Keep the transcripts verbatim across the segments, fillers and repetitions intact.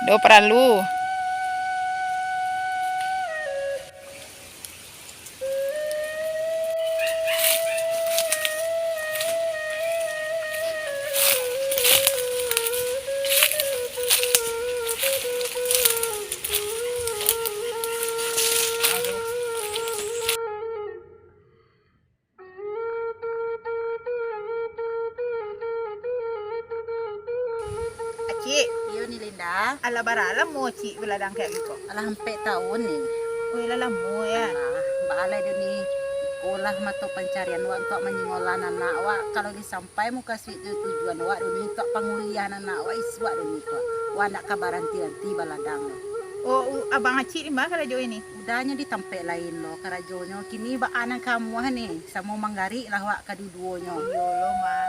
Dak paralu. Acik. Iyo ni, Linda. Alah bara lamo Acik baladang kayak giko? Alah ampek taun ni. Wih, lah lamo ya. Alah, baa lai dek ni. Iko lah mato pancarian wak untuak manyinggolah anak wak. Kalau lah sampai mukasuik jo tujuan wak dek ni untuak panguliahan anak wak isuak dek ni ko. Wak ndak ka baranti-ranti baladang. Oh, u-, abang Acik di ma karajo ini? Udahnyo di tampek lain lo karajonyo. Kini baa nan ka amuah ni, samo manggarik lah wak kaduduonyo. Iyo lo, Mak.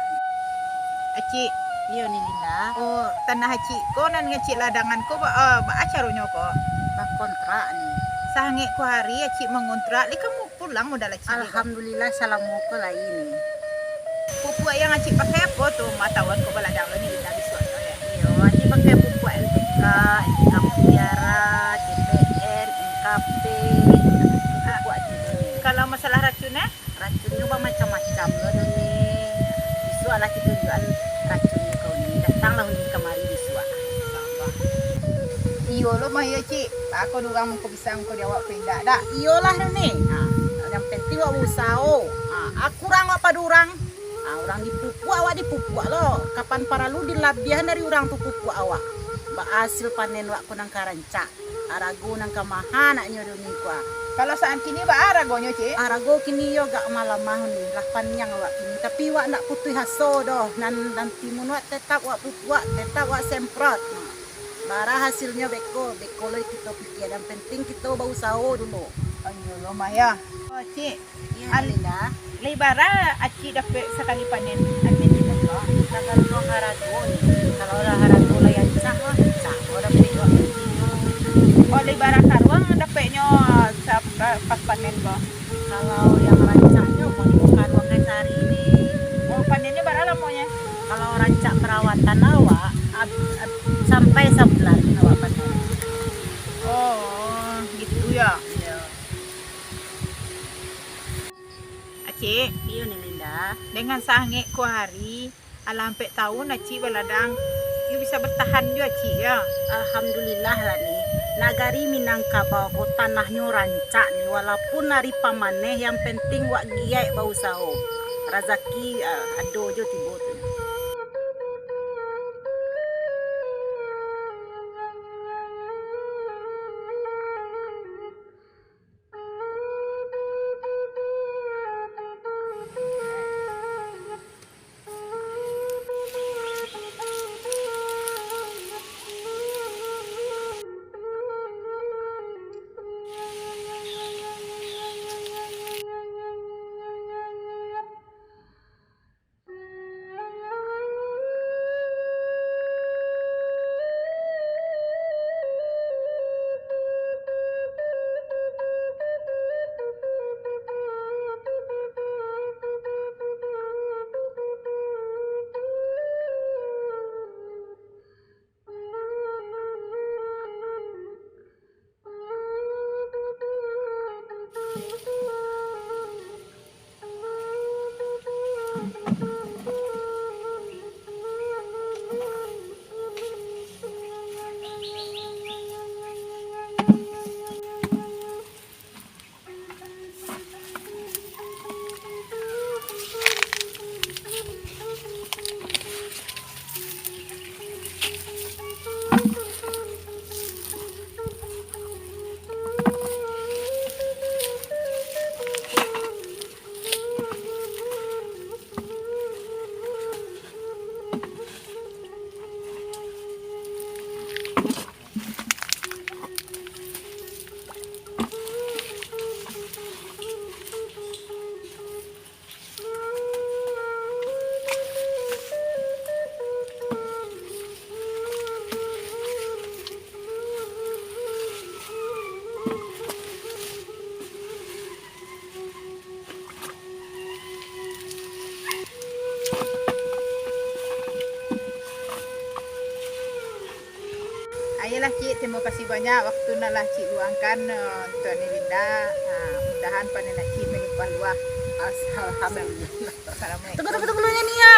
Acik. Iyo ni, Linda. Oh, tanah Acik ko nan Acik ladangan ko ba-, ah, baa caronyo ko? Bakontrak ni. Sahangek ko hari Acik mangontrak, lai ka pulang modal Acik ko? Alhamdulillah, salamo ko lai ni. Pupuak yang Acik pakai apo tu? Matahuan ko baladang lo ni, Linda, bisuak tu ya. Iyo, Acik pakai pupuak N P K, N P K Mutiara, C P N, N K P, pupuak Acik tu ni. Kalau masalah racun, eh? Racunnyo bamacam-macam lo, Doni. Bisuak lah kito tunjuakan racunnyo ka Uni. Datanglah Uni kamari bisuak. Iyo lo mah iyo, Cik. Baa ko urang mangko bisa mangko di awak ko indak, dak? Iyolah, Doni. Ha, yang penting wak bausaho. Ha, aku urang wak pado urang. Ha, urang dipupuak, awak dipupuak lo. Kapan paralu dilabiahan dari urang tu pupuak awak. Baa hasil panen wak ko nan ka rancak. Arago nan ka maha anaknyo Doni ko. Kalau saan kini baa aragonyo, Cik? Arago kini yo agak malamah ni, lah paniang awak kini. Tapi wak ndak putuih aso doh, nan, nan timun wak tetap wak pupuak, tetap wak semprot. Bara hasilnyo beko, beko lo kito pikia, yang penting kito bausaho dulu. Ayo lo mah ya. Oh, Cik. Iyo, Linda. Lai bara Acik dapek sakali panen, Acik di muko? Tagantuang harago ni. Kalau lah harago lah rancak, wah, rancak. Kalau dapek wak. Oh, lai bara karuang dapeknyo sa-, pa-, pas panen ko? Kalau yang rancaknyo, mau di karuang sehari ni. Oh, panennyo bara lamonyo? Kalau rancak perawatan awak, ab-, ab-, sampai sabulan awak panen. Oh, gitu ya. Iyo. Acik. Iyo ni, Linda. Dengan sangek ko hari, alah ampek taun Acik baladang, yo bisa bertahan jo Acik, ya. Alhamdulillah lah ni. Nagari Minangkabau ko tanahnyo rancak ni, walaupun ari pamaneh, yang penting wak giek bausaho. Razaki, ah, ado jo tibo tu. Iyolah, Cik, terima kasih banyak waktu nan lah Cik luangkan, eh, untuk Ni Linda. Ah, mudahan pandangan Cik malimpah luah. Alhamdulillah. Assalamualaikum. Tunggu, tunggu, tunggu dulu ni ya.